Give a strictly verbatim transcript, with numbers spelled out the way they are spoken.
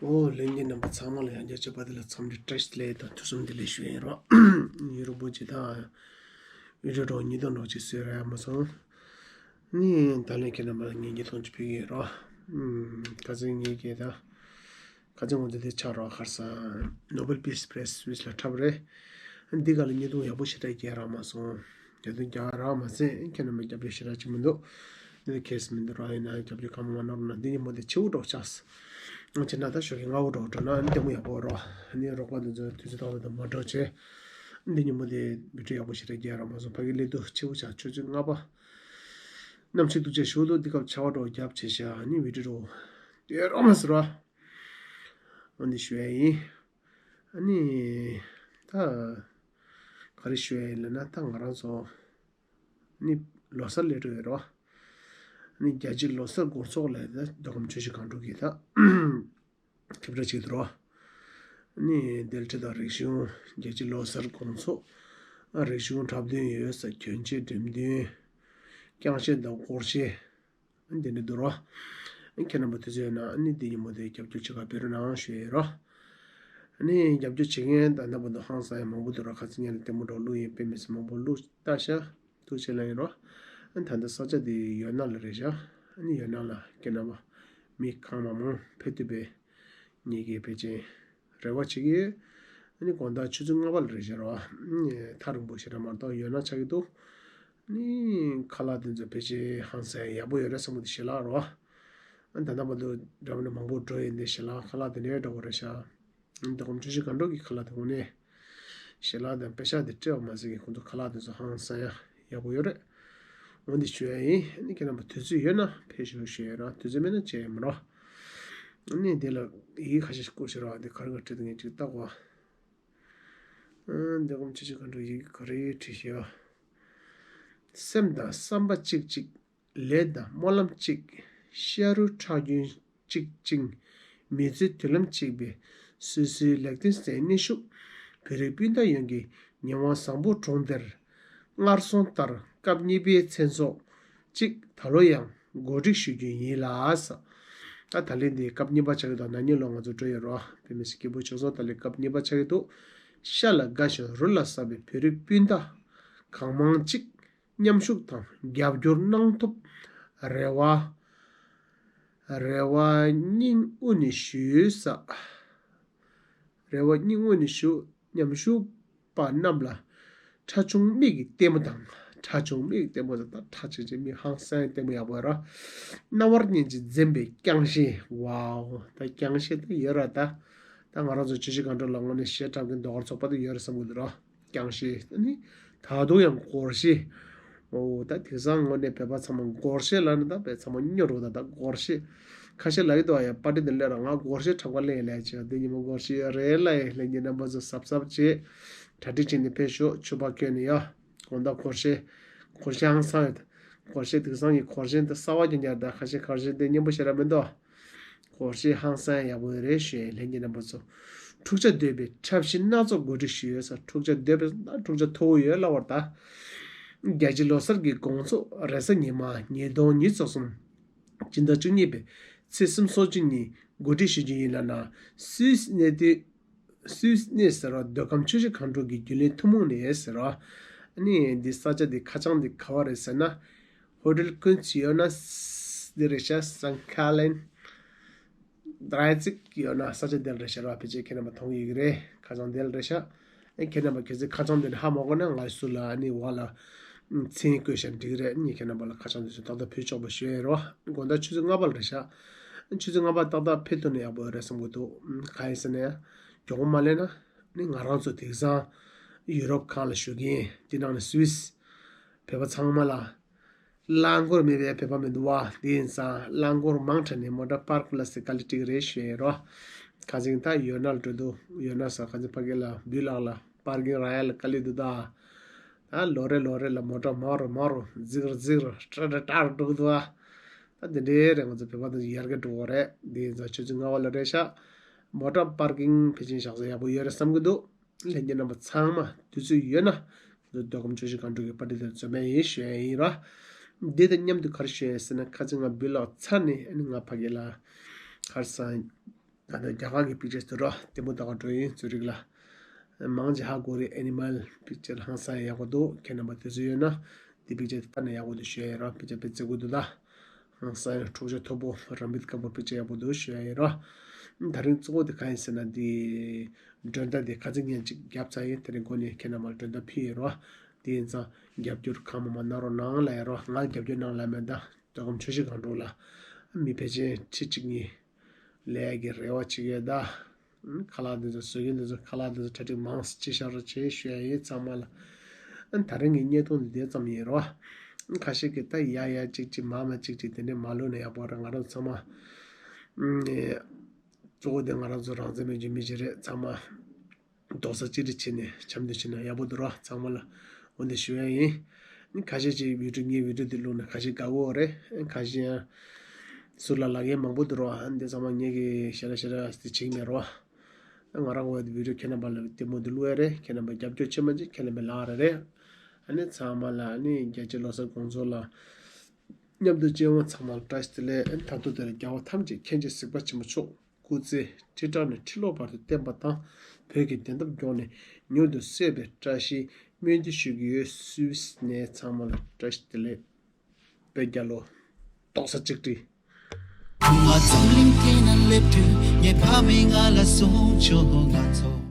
ཨོ་ལྷན་རྒྱས་རྣམ་པ་ཚང་མ་ལ་ཡང་བསྐྱར་མཇལ་བ་དེ་ལ་འཚམས་འདྲི་བཀྲ་ཤིས་བདེ་ལེགས་དང་ཐུགས་བསམ་བདེ་ལེགས་ཞུ་ཡིན་རོགས། ཡུན་རིང་པོ་ཅིག་དང་བི་ཌིའོ་གྲོགས་ཉིས་སྟོང་གྲོགས་ཅིག་བཟོས་ར་ཡ་མ་སོང་། ནི་ད་ལན་ཁྱེད་རྣམ་པ་ལ་ངས་ཉིས་སྟོང་ཅིག་ཕུལ་གྱི་ཡིན་རོགས། ཁ་སང་ངས་ཀྱིས་ད་ཁ་སང་འོང་དེ་དེ་ཆགས་རོགས། ཁར་སང་Nobel Peace Prize Swiss ལ་འཁྲབ་རེད། འདི་ག་ལ་ཉིས་སྟོང་ཡག་པོ་ཞེ་དྲག་རྒྱག་རག་མ་སོང་། ཉིས་སྟོང་རྒྱག་རག་མ་ཟད་ཁྱེད་རྣམ་པ་རྒྱབ་སྐྱོར་ཞེ་དྲག་ཅིག་མི་འདུག་འདི་ཁེས་མི་འདུག་ར། ཡིན་ན་རྒྱབ་སྐྱོར་གང་མང་མང་གནང་རོགས་གནང་། འདི་ཉིན་མོ་དེ་ཆེ་བོ་འགྲོ་ཆགས། ཅི་ན་ད་ཞོགས་ཀྱི་སྔ་བོ་འགྲོ་འགྲོ་ན་ལྟད་མོ་ཡག་པོ་རོ། ནི་རོགས་པ་འདི་ཚོ་དུས་ཚོད་ཏག་ཏག་ཏུ་མ་འགྲོ་བྱས། འདི་ཉིན་མོ་དེ་བི་ཌིའོ་ཡག་པོ་ཞེ་དྲག་རྒྱག་རག་མ་སོང་། ཕ་གི་སླེབས་དུས་ཆེ་བོ་ཆགས། ཆུ་ཚོད་ལྔ་པ། གནམ་གཤིས་སྡུག་ཅག་ཞུ་འདུག་འདི་སྐབས་ཆར་པ་འགྲོ་རྒྱབ་བྱས་ཤག་ནི་བི་ཌིའོ་འགྲོ་ལྟོས་རོགས་མ་ཟེར་བ། འོ་འདི་ཞུ་ཡ་ཡིན། ཨ་ནི། ད། ག་རེ་ཞུ་ཡ་ཡིན་ལབ་ན་ད་ང་རང་ཚོ། ནི་ལོ་གསར་སླེབས་འགྲོ་ཡོད་རེད་བ། ནི་རྒྱལ་སྤྱིའི་ལོ་གསར་དགོང་ཚོགས་ལ་ད་མདོ་ཁམས་ཆུ་བཞི་སྒང་དྲུག་གི་ད། ཁྱབ་བསྒྲགས་བྱེད་འདུག་རོ། ནི་འདིར་ཁྲིད་དང་རིག་གཞུང་རྒྱལ་སྤྱིའི་ལོ་གསར་དགོང་ཚོགས། རིག་གཞུང་འཁྲབ་སྟོན་ཡོད་ས་གྱོན་ཆས་འགྲེམས་སྟོན། རྐྱང་གཞས་དང་སྒོར་གཞས། འདི་འདྲ་འདུག་རོ། ཁྱེད་རྣམ་པ་དུས་ཚོད་ཡོད་ན་ནི་འདི་ཉིན་མོ་དེ་རྒྱབ་སྐྱོར་བྱེད་ག་ཕེབས་རོགས་གནང་ཞུ་ཡས་རོ། ནི་རྒྱབ་སྐྱོར་བྱེད་མཁན་ད་ལྟ་བར་དུ་ཧང་སང་ཡ་མང་པོ་འདུག་རོ། ཁ་སང་ཉིན་ལ་ལྟད་མོ་འགྲོ་བླུགས་ཡིན། དཔེ་མི་སྲིད་མང་པོ་བླུགས་ལྟ་ཤག་ཐུགས་རྗེ་ཆེ་ལབ་ཡིན་རོ། ད་ལྟ་ས་ཆ་དེ་ཡོད་ན་ལ་རེད་ཤག་ནི་ཡོད་ན་ལ་ཁྱེད་རྣམ་པ་མི་གང་མང་མང་ཕེབས་ཐུབ་པའི་ངེད་ཀྱི་ཕལ་ཆེར་རེ་བ་བྱེད་ཀྱི་ཡོད། ཨ་ནི་དགོང་དག་ཆུ་ཚོད་ལྔ་པ་ལ་རེད་ཤག་རོ། ཨ་ནི་ཐག་རིང་པོ་ཞེ་དྲག་མ་གཏོགས་ཡོད་ན་ཆགས་ཀྱི་འདུག་ཨ་ནི་ཁ་ལག་དེ་ཚོ་ཕལ་ཆེར་ཧང་སང་ཡག་པོ་ཡོད་རེད་བསམ་གྱི་འདུག་ཞལ་ལག་རོ། ཨ་ནི་ད་ལྟ་བར་དུ་འདྲ་མི་འདྲ་མང་པོ་འགྲོ་ཡོད་འདི་ཞལ་ལག་ཁ་ལག་དེ་འདྲའི་འདྲ་པོ་རེད་ཤག་ཨ་ནི་མདོ་ཁམས་ཆུ་བཞི་སྒང་དྲུག་གི་ཁ་ལག་དེ་དངོས་གནས་ཞལ་ལག་དང་པེ་ཤག་དེ་སྤྲད་པ་མ་ཟད་ཀྱི་ཁོང་ཚོ་ཁ་ལག་དེ་ཚོ་ཧང་སང་ཡ་ཡག་པོ་ཡོད་རེད། འོ་འདི་ཞུ་ཡ་ཡིན། ཨ་ནི་ཁྱེད་རྣམ་པ་དུས་ཚོད་ཡོད་ན་ཕེབས་ཤོག་ཞུ་ཡ་ར། དུས་ཚོད་མེད་ན་བྱས་ཡ་མ་རོ། ཨ་ནི་དེ་ལ་ཡི་གེ་ཁ་ཤས་ཤིག་བསྐུར་ཤོག་ར། འདི་ག་རེ་ག་བྲིས་འདུག་ངས་ཅིག་བལྟ་དགོས། ཨ་འདི་གོམ་ཆུ་ཆུ་ག་འགྲོ་ཡི་གེ་ག་རེ་བྲིས་ཤག་སེམས་དང་བསམ་པ་གཅིག་གཅིག་ལས་དང་སྨོན་ལམ་གཅིག་ཤ་རུ་ཁྲག་རྒྱུན་གཅིག་ཅིང་། མི་ཚེའི་མདུན་ལམ་གཅིག་པའི་སོ་སོའི་ལེགས་ལྡན་སའི་གནས་བཞུགས་བོད་རིགས་སྤུན་ཟླ་ཡོངས་ཀྱི་ངེས་དབང་བཟང་པོ་དྲུང་དེར་སྔར་སོང་ལྟར་སྐབས་གཉིས་པའི་མཚན་ཚོགས་གཅིག་ད་ལོ་ཡང་གོ་སྒྲིག་ཞུ་རྒྱུ་ཡིན་ལགས། ད་ད་ལན་འདི་སྐབས་གཉིས་པ་ཆགས་ཀྱི་འདུག་ན་ནིང་ལོ་ང་ཚོ་འགྲོ་ཡོད་རོགས། དཔེ་མི་སྲིད་སྐྱིད་པོ་བྱུང་སོང་། ད་ལན་སྐབས་གཉིས་པ་ཆགས་ཀྱི་འདུག་ཤ་ལ་དགའ་ཞིང་རུ་ལ་ཟབ་པའི་བོད་རིགས་སྤུན་ཟླ་གང་མང་གཅིག་མཉམ་ཞུགས་དང་རྒྱབ་སྐྱོར་གནང་ཐུབ་རེ་བ། རེ་བ་སྙིང་དབུས་ནས་ཞུས། རེ་བ་སྙིང་དབུས་ནས་ཞུ། མཉམ་ཞུགས་པ་རྣམས་ལ་ཁྲ་ཆུང་མིག་གི་ལྟད་མོ་དང་། ཁྲ་ཆུང་མིག་གི་ལྟད་མོ་དང་། ད་ཁྲ་ཆུང་ཆུང་མིག་ཧང་སང་ལྟད་མོ་ཡག་པོ་ར། རྣ་བར་སྙན་ཅིང་འཛིན་པའི་རྐྱང་གཞས། ཝའོ། ད་རྐྱང་གཞས་ད་ཡོད་ར། ད་ད་ང་རང་ཚོ་ཆུ་བཞི་སྒང་དྲུག་ལ་དངོས་གནས་གཞས་འཁྲབ་མཁན་ཟློས་གར་ཚོགས་པ་ད་ཡོད་རེད་བསམ་གྱི་འདུག་ར། རྐྱང་གཞས་ནི། ད་དུང་ཡང་སྒོར་གཞས། ཨོ་ད་དེང་སང་དངོས་གནས་བོད་པ་ཚང་མ་སྒོར་གཞས་ལབ་ན་ད་བོད་ཚང་མ་སྨྱོ་འགྲོ། ད་ད་སྒོར་གཞས་ཁ་ཤས་ལབ་ཀྱི་འདུག་ཨ། ཡ་པར་ཊི་དེ་སླེབས་ར་ང་སྒོར་གཞས་འཁྲབ་ག་སླེབས་ཡིན་ལབ་བྱས། འདི་ཉིན་མོ་སྒོར་གཞས་ཡོད་རེད་ལབ་ཡིན། ལྷན་རྒྱས་རྣམ་པ་ཚོ་གཟབ་གཟབ་བྱེད། གྲ་སྒྲིག་བྱས་ནས་ཕེབས་ཤོག་ཆུ་བར་བསྐྱོན་ནས་ཡ། དགོང་དག་སྒོར་གཞས། སྒོར་གཞས་ཧང་སང་ཡོད། སྒོར་གཞས་དེང་སང་གི་སྒོར་གཞས་འདི་གསར་བ་རྐྱང་རྐྱང་རེད། ད་ཁ་ཤས་སྒོར་གཞས་འདི་སྙན་པོ་ཞེ་དྲག་མི་འདུག་སྒོར་གཞས་ཧང་སང་ཡག་པོ་རེད་ཞུ་ཡ་ཡིན། ལྷན་རྒྱས་རྣམ་པ་ཚོ། འཁྲུག་ཆ་དོད་པའི་འཁྲབ་གཞས་སྣ་ཚོགས་གོ་སྒྲིག་ཞུས་ཡོད་ས། འཁྲུག་ཆ་དོད་པའི་ད་འཁྲུག་ཆ་མཐོ་བོ་ཡོད་ལབ་པ་རེད་ད། རྒྱལ་སྤྱིའི་ལོ་གསར་གྱི་དགོང་ཚོགས་རེས་གཟའ་ཉི་མ་ཉིས་སྟོང་ཉི་ཤུ་རྩ་གསུམ་སྤྱི་ཟླ་བཅུ་གཉིས་པའི་ཚེས་སུམ་ཅུ་ཉིན་གོ་སྒྲིག་ཞུ་རྒྱུ་ཡིན་ལབ་ན། སུད་སི་གནས་སྡོད། སུད་སི་གནས་ཟེར་བ་མདོ་ཁམས་ཆུ་བཞི་སྒང་དྲུག་གི་རྒྱུན་ལས་ཐུན་མོང་ནས་ཟེར་བ། ཨ་ནི་འདི་ས་ཆ་འདི་ཁ་བྱང་འདི་ག་པར་རེད་ཟེར་ན། ཧོ་ཊེལ་ཀུན་ཙི་ཡོད་ན་འདི་རེད་ཤག་སན་ཁ་ལན་དྲ་ཚིགས་ཡོད་ན་ས་ཆ་འདི་ལ་རེད་ཤག་ར། ཕལ་ཆེར་ཁྱེད་རྣམ་པ་མཐོང་ཡོད་ཀྱི་རེད། ཁ་བྱང་འདི་ལ་རེད་ཤག་ཨེ་ཁྱེད་རྣམ་པ་གལ་སྲིད་ཁ་བྱང་འདི་ཧ་མ་གོ་ན་ང་ཚོ་ལ་ཨ་ནི་འོག་ལ་མཚན་བཀོད་བཞག་འགྲིག་གི་རེད། ཨ་ནི་ཁྱེད་རྣམ་པ་ལ་ཁ་བྱང་འདི་ཚོ་ཏག་ཏག་ཕུལ་ཆོག་པ་ཞུ་ཡ་ཡིན་རོ། དགོང་དག་ཆུ་ཚོད་ལྔ་པ་ལ་རེད་ཤག་ཆུ་ཚོད་ལྔ་པ་ཏག་ཏག་ཕེབས་ཐུབ་ན་ཡག་པོ་ཡོད་རེད་བསམ་གྱི་འདུག་གང་ཡིན་ཟེར་ན་ཡ། མགྱོགས་པོ་མ་སླེབས་ན་ནི་ང་རང་ཚོ་དེང་སང་ཡུ་རོབ་ཁག་ལ་བཞུགས་མཁན། དེ་ནང་ནས་སུད་སི་བོད་པ་ཚང་མ་ལ་རླངས་འཁོར་མེད་པའི་བོད་པ་མི་འདུག་བ། དེ་ཡིན་ཙང་རླངས་འཁོར་མང་དྲགས་ནས་མོ་ཊ་པར་ཀ་ལ་སི་དཀའ་ལས་འཕྲད་ཀྱི་རེད་ཞུ་ཡ་ཡིན་རོ། ཁ་སང་ད་ཡོད་ན་ལ་འགྲོ་འདུག་ཡོད་ན་ས་ཁ་སང་ཕ་གི་ལ་བུ་ལག་ལ་པར་ཀིང་རག་ཡ་ལ་དཀའ་ལས་འདུག་ད། ད་ལོ་རེ་ལོ་རེ་ལ་མོ་ཊ་མང་རུ་མང་རུ་ཛིག་རུ་ཛིག་རུ་ཏྲ་ཏྲ་ཏྲ་རུ་འགྲོ་གི་འདུག་ཨ། ད་འདི་འདྲའི་རེད། ང་ཚོ་བོད་པ་དང་ཡར་རྒྱས་འགྲོ་གི་རེད། འདི་ཡིན་ཙང་ཆུ་ཚོད་ལྔ་པ་ལ་རེད་ཤག་མོ་ཊ་པར་ཀིང་ཕལ་ཆེར་བཞག་ས་ཡག་པོ་ཡོད་རེད་བསམ་གྱི་འདུག་ལྷན་རྒྱས་རྣམ་པ་ཚང་མ་དུས་ཚོད་ཡོད་ན་ང་ཚོ་མདོ་ཁམས་ཆུ་བཞི་སྒང་དྲུག་གི་པར་ཊི་དེར་འཛོམས་ཡས་ཡིན་ཞུ་ཡ་ཡིན་ར། འདི་དང་མཉམ་དུ་ག་རེ་ཞུ་ཡ་ཡིན་ཟེར་ན། ཁ་སང་ང་བུ་ལོག་ཚར་ནས་ཨ་ནི་ང་ཕ་གི་ལ་ཁར་སང་ ད་ལྟ་རྒྱ་གར་གྱི་པིག་ཅར་དེ་རོ་བདེ་མོ་ད་ག་འགྲོ་ཡིན་ཚུ་རིག་ལ། མང་ཆེ་ཧ་གོ་རེད། ཨེ་ནི་མལ་པིག་ཅར་ཧང་སང་ཡག་པོ་འདུག་ཁྱེད་རྣམ་པ་དེ་ཚོ་ཡོད་ན་དེ་པིག་ཅར་དེ་ལྟ་ན་ཡག་པོ་འདུག་ཞུ་ཡ་ཡིན་རོ། པིག་ཅར་དཔེ་བརྩི་དགོས་འདུག་ད། ཧང་སང་འཁྲུག་ཆ་མཐོ་པོ་རམ་བིད་ཀ་པོར་པིག་ཅར་ཡག་པོ་འདུག་ཞུ་ཡ་ཡིན་རོ། ད་རིང་གཙོ་བོ་དེ་ག་ཡིན་ཟེར་ན་དེ་མགྲོན་བརྡ་དེ་ཁ་ཚིག་ཉན་ཅིག་རྒྱབ་ཚར་ཡིན། དེ་རིང་འགོ་ནས་ཁྱེད་རྣམ་པར་མགྲོན་བརྡ་ཕུལ་ཡིན་རོ། དེ་ཡིན་ཙང་རྒྱབ་སྐྱོར་གང་མང་མང་གནང་རོགས་གནང་ལ་ཡིན་རོ། ང་རྒྱབ་སྐྱོར་གནང་ལ་མེད་ད། ཏོག་ཙམ་ཆོས་ཤིག་གང་འགྲོ་ལ། མི་ཕལ་ཆེར་ཁྲི་གཅིག་གཉིས་ལས་ཀྱི་རེ་བ་བྱེད་ཀྱི་ཡོད་ད། ཁ་ལག་འདི་ཚོ་བཟོ་མཁན་འདི་ཚོ་ཁ་ལག་འདི་ཚོ་གྲ་སྒྲིག་མང་ཙམ་བྱེད་བཞག་རོགས་བྱེད་ཞུ་ཡ་ཡིན་ཚང་མ་ལ། ཨ་ད་རིང་གི་བརྙན་ཐུང་འདི་དེ་ཙམ་ཡིན་རོ། ཁ་ཤས་ཀྱིས་ད་ཡ་ཡ་གཅིག་གཅིག་མ་མ་གཅིག་གཅིག་དེ་འདྲས་མ་ལུས་ན་ཡག་པོ་རེད། ང་རང་ཚང་མ་གཙོ་བོ་དེ་ང་རང་ཚོ་རང་བཙན་མེད་རྒྱུ་མི་ཅིག་རེད། ཚང་མ་རྡོག་རྩ་གཅིག་སྒྲིལ་བྱས་ནས་འཆམ་མཐུན་བྱས་ན་ཡག་པོ་འདུག་རོ། ཚང་མ་ལ་འོ་འདི་ཞུ་ཡ་ཡིན། ཁ་ཤས་ཀྱིས་བི་ཌིའོ་ངའི་བི་ཌིའོ་འདི་བླུགས་ན་ཁ་ཤས་དགའ་གི་ཡོད་རེད། ཁ་ཤས་ཡང་ཟུར་ལ་ལབ་མཁན་མང་པོ་འདུག་རོ། འདི་ཚང་མ་ངེད་ཀྱིས་ཞེ་དྲག་ཞེ་དྲག་འདི་བྱེད་ཀྱི་མེད་རོ། ང་རང་འོ་འདི་བི་ཌིའོ་ཁྱེད་རྣམ་པ་ལ་ལྟད་མོ་འདི་བླུགས་ཡ་རེད། ཁྱེད་རྣམ་པ་རྒྱབ་སྐྱོར་བྱེད་མ་བྱེད་ཁྱེད་རྣམ་པའི་ལག་རེད་རེད། ཨ་ནི་ཚང་མ་ལ་ཨ་ནི་རྒྱལ་གཅེས་བློ་གསལ་དགོངས་རྫོགས་ལ་མཉམ་དུ་སྤྱི་དབང་ཚང་མར་བཀྲ་ཤིས་བདེ་ལེགས། ད་དུང་དེར་རྒྱལ་བ་ཐམས་ཅད་མཁྱེན་ཅིང་གཟིགས་པ་ཆེན་པོ་མཆོག་སྐུ་ཚེ་ཁྲི་ཕྲག་ནས་ཁྲི་ལོ་བར་དུ་བརྟན་པ་དང་། བོད་ཀྱི་བདེན་མཐའ་མགྱོགས་ནས་མྱུར་དུ་གསལ་བའི་བཀྲ་ཤིས་སྨོན་འདུན་ཞུ་གི་ཡོད། སུད་སི་ནས་ཚང་མ་ལ་བཀྲ་ཤིས་བདེ་ལེགས། བོད་རྒྱལ་ལོ། རྡོག་རྩ་གཅིག་སྒྲིལ། ང་རྫོང་གླིང་དེ་ན་སླེབས་དུས་ངའི་ཕ་མས་ང་ལ་གསུངས་བྱུང་། ང་ཚོ་